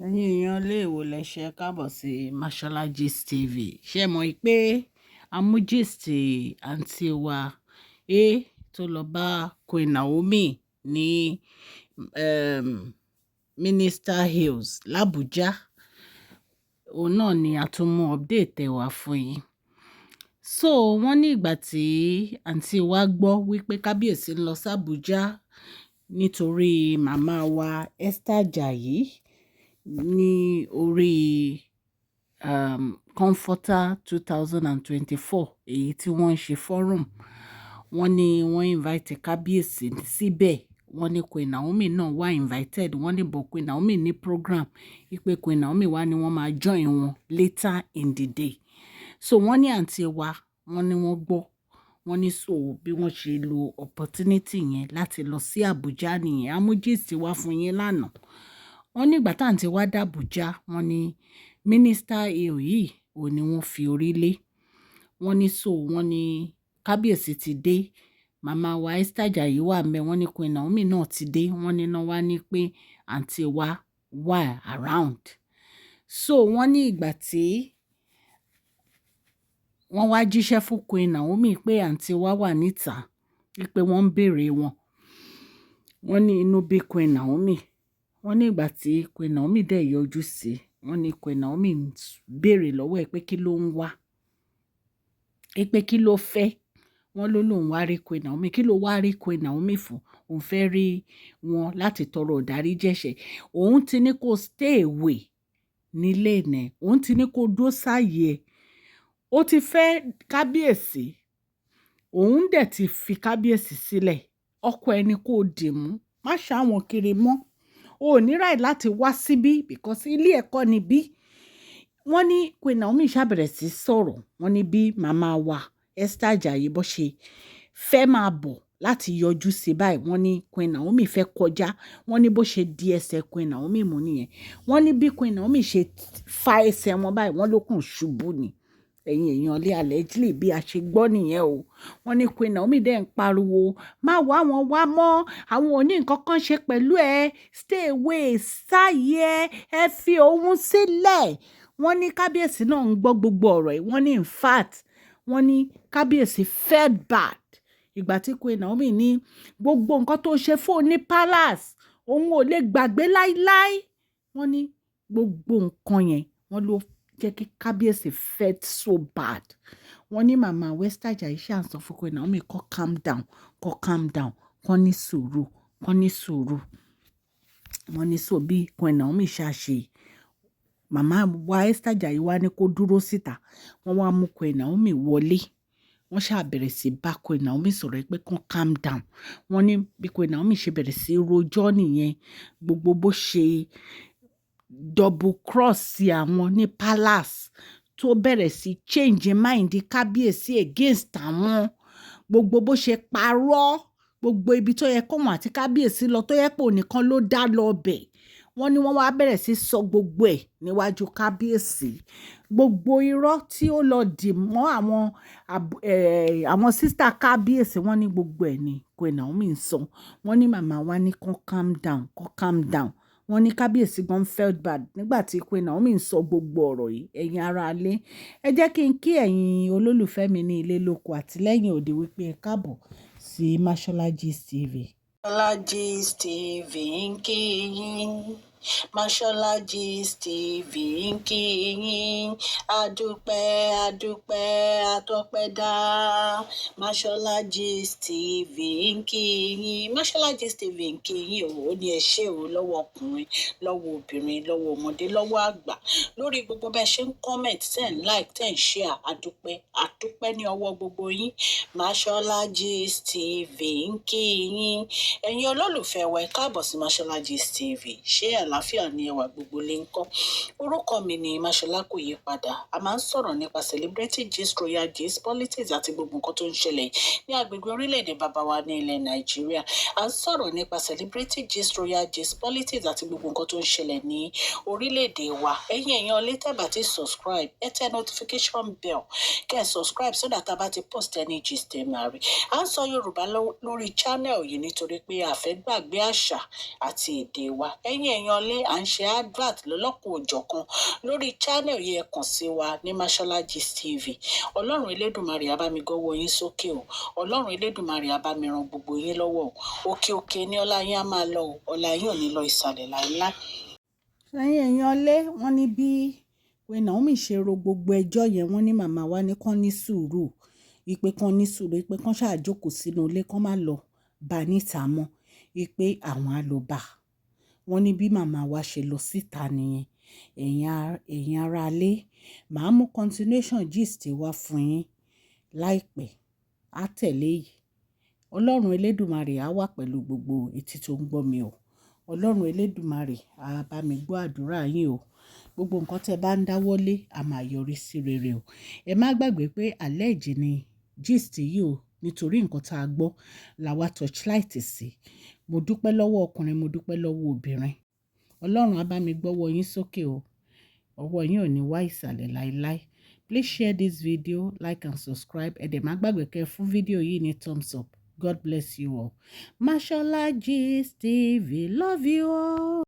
Ẹ̀yin èèyàn ilé ìwò lẹ ṣe káàbọ̀ sí Mashola Gist TV. Ṣé ẹ mọ̀ pé a mú gist àǹtí wa A tó lọ bá Queen Naomi ní Minister Hills l'Abuja. Òun náà ni a tún mú update ẹ̀ wá fún yín. So wọ́n ní ìgbà tí àǹtí wa gbọ́ wípé kábíyèsí ń lọ sí Abuja nítorí màmá wa Esther Ajayi ní orí Comforter 2024, èyí tí wọ́n ń ṣe forum. Wọ́n ní wọ́n invite kábíyèsí síbẹ̀. Wọ́n ní Queen Naomi náà wà invited. Wọ́n ní but Queen Naomi ní program, wípé Queen Naomi wá ní wọ́n máa join wọn later in the day. So wọ́n ní àǹtí wa, wọ́n ní wọ́n gbọ́. Wọ́n ní so bí wọ́n ṣe lo opportunity yẹn láti lọ sí Abuja nìyẹn. A mú gist wá fún yín lánàá. Wọ́n ní ìgbà tá àǹtí wa dé Abuja, wọ́n ní Minister Hill yìí ò ní wọ́n fi orí lé. Wọ́n ní so wọ́n ní kábíyèsí ti dé, màmá wa Esther Ajayi wà ńbẹ̀, wọ́n ní Queen Naomi náà ti dé. Wọ́n ní náà wá ní pé àǹtí wa wà around. So wọ́n ní ìgbà tí wọ́n wá jíṣẹ́ fún Queen Naomi pé àǹtí wa wà níta, wípé wọ́n ń béèrè wọn, wọ́n ní inú bí Queen Naomi. Wọ́n ní ìgbà tí Queen Naomi dẹ̀ yọjú sí, wọ́n ní Queen Naomi béèrè lọ́wọ́ ẹ̀ pé kí ló ń wá, pé kí ló fẹ́. Wọ́n ló lóun wá rí Queen Naomi. Kí ló wá rí Queen Naomi fún? Òun fẹ́ rí wọn láti tọrọ ìdáríjì ẹ̀ṣẹ̀. Òun ti ní kó stay away nílé nẹ̀, òun ti ní kó dúró sáàyè ẹ̀. Ó ti fẹ́ kábíyèsí, òun dẹ̀ ti fi kábíyèsí sílẹ̀. Ọkọ ẹni kó dì mú, má ṣàwọn kiri mọ́. O ò ní right láti wá síbí because ilé ẹ̀kọ́ ni bí. Wọ́n ní Queen Naomi ṣàbẹ̀rẹ̀ sí sọ̀rọ̀. Wọ́n ní bí màmá wa Esther Ajayi bó ṣe fẹ́ máa bọ̀ láti yọjú sí báyìí, wọ́n ní Queen Naomi fẹ́ kọjá. Wọ́n ní bó ṣe di ẹsẹ̀ Queen Naomi mú nìyẹn. Wọ́n ní bí Queen Naomi ṣe fa ẹsẹ̀ wọn báyìí, wọ́n ló kàn ṣubú ni. Ẹ̀yin èèyàn lé, allegedly bí a ṣe gbọ́ nìyẹn o. Wọ́n ní Queen Naomi dẹ̀ ń pariwo, "Má wá wọn wá mọ́, àwọn ò ní nǹkan kan ṣe pẹ̀lú ẹ, stay away, sáyé ẹ, ẹ fi òun sílẹ̀." Wọ́n ní kábíyèsí náà ń gbọ́ gbogbo ọ̀rọ̀ yìí. Wọ́n ní in fact, wọ́n ní kábíyèsí felt bad ìgbà tí Queen Naomi ní gbogbo nǹkan tó ṣe fún ní palace, òun ò lè gbàgbé láíláí. Wọ́n ní gbogbo nǹkan yẹn, wọ́n ló jẹ́ kí kábíyèsí felt so bad. Wọ́n ní màmá Esther Ajayi ṣáà ń sọ fún Queen Naomi kó calm down, kó calm down, kó ní sùúrù, kó ní sùúrù. Wọ́n ní so bí Queen Naomi ṣáà ṣe, màmá wa Esther Ajayi wá ní kó dúró síta. Wọ́n wá mú Queen Naomi wọlé. Wọ́n ṣáà bẹ̀rẹ̀ sí bá Queen Naomi sọ̀rọ̀ pé kó calm down. Wọ́n ní bí Queen Naomi ṣe bẹ̀rẹ̀ sí rojọ́ nìyẹn, gbogbo bó ṣe double cross sí àwọn ní palace, tó bẹ̀rẹ̀ sí change mind kábíyèsí against àwọn, gbogbo bó ṣe parọ́, gbogbo ibi tó yẹ kóun àti kábíyèsí lọ tó yẹ pé òun nìkan ló dá lọ bẹ̀. Wọ́n ní wọ́n wá bẹ̀rẹ̀ sí sọ gbogbo ẹ̀ níwájú kábíyèsí, gbogbo irọ́ tí ó lọ dì mọ́ àwọn sister kábíyèsí. Wọ́n ní gbogbo ẹ̀ ní Queen Naomi ń sọ. Wọ́n ní màmá wa ní kó calm down, kó calm down. Wọ́n ní kábíyèsí gan felt bad nígbà tí Queen Naomi ń sọ gbogbo ọ̀rọ̀ yìí. Ẹ̀yin ará ilé, ẹ jẹ́ kí n kí ẹ̀yin olólùfẹ́ mi ní ilé lóko àti lẹ́yìn òde wípé ẹ káàbọ̀ sí Mashola Gist TV. Mashola Gist TV ń kí yín. Mashola Gist TV ń kí yín. Adúpẹ́, adúpẹ́, atọ́pẹ́dá. Mashola Gist TV ń kí yín. Mashola Gist TV ń kí yín o. Ó ní ẹ ṣé o, lọ́wọ́ ọkùnrin, lọ́wọ́ obìnrin, lọ́wọ́ ọmọdé, lọ́wọ́ àgbà, lórí gbogbo bẹ́ẹ̀ ṣe ń comment, ten like, ten share. Adúpẹ́, adúpẹ́ ní ọwọ́ gbogbo yín. Mashola Gist TV ń kí yín. Ẹ̀yin olólùfẹ́ wa, ẹ káàbọ̀ sí Mashola Gist TV. Ṣé àlàáfíà ni ẹwà, gbogbo lè ń kọ́? Orúkọ mi ni Mashola, kò yí padà. A máa ń sọ̀rọ̀ nípa celebrity gist, royal gist, politics àti gbogbo nǹkan tó ń ṣẹlẹ̀ ní agbègbè orílẹ̀-èdè bàbá wa ní ilẹ̀ Nàìjíríà. A ń sọ̀rọ̀ nípa celebrity gist, royal gist, politics àti gbogbo nǹkan tó ń ṣẹlẹ̀ ní orílẹ̀-èdè wa. Ẹ̀yin èèyàn lè tẹ́ bá ti subscribe, ẹ tẹ notification bell, kẹ́ ẹ subscribe so that a bá ti post any gist, ẹ máa rí. À ń sọ Yorùbá lórí channel yìí nítorí pé a fẹ́ gbàgbé àṣà àti èdè wa. Ẹ̀yin èèyàn Èèyàn lé à ń ṣe advert lọ́lọ́kan-ò-jọ̀kan lórí channel yìí. Ẹ kàn sí wa ní Mashola Gist TV. Ọlọ́run Elédùmarè á bá mi gọ́wọ́ yín sókè o. Ọlọ́run Elédùmarè á bá mi ran gbogbo yín lọ́wọ́ o. Òkè òkè ní ọlá yín á máa lọ o. Ọlá yín ò ní lọ ìsàlẹ̀ láéláé. Ẹ̀yin èèyàn lé, wọ́n ní bí Queen Naomi ṣe ro gbogbo ẹjọ́ yẹn, wọ́n ní màmá wa ní kán ní sùúrù, ìpè kan ní sùúrù, ìpè kan ṣáà jókòó sínú ilé, kán má lọ bá níta mọ́, ìpè àwọn á lọ bá. Wọ́n ní bí màmá wa ṣe lọ síta nìyẹn. Ẹ̀yin ará ilé, màá mú continuation gist wá fún yín láìpẹ́. Á tẹ̀lé yìí. Ọlọ́run Elédùmarè á wà pẹ̀lú gbogbo etí tó ń gbọ́ mi o. Ọlọ́run Elédùmarè á bá mi gbọ́ àdúrà yín o. Gbogbo nǹkan tí ẹ bá ń dáwọ́lé, a máa yọrí sí rere o. Ẹ má gbàgbé pé allege ni gist yìí o, nítorí nǹkan tá a gbọ́ la wá torchlight sí. Mo dúpẹ́ lọ́wọ́ ọkùnrin, mo dúpẹ́ lọ́wọ́ obìnrin. Ọlọ́run á bá mi gbọ́wọ́ yín sókè o. Ọwọ́ yín ò ní wá ìsàlẹ̀ láíláí. Please share this video, like and subscribe. Ẹ dẹ̀ má gbàgbé kẹ́ fún fídíò yìí ní thumbs up. God bless you all. Mashola Gist TV, love you all.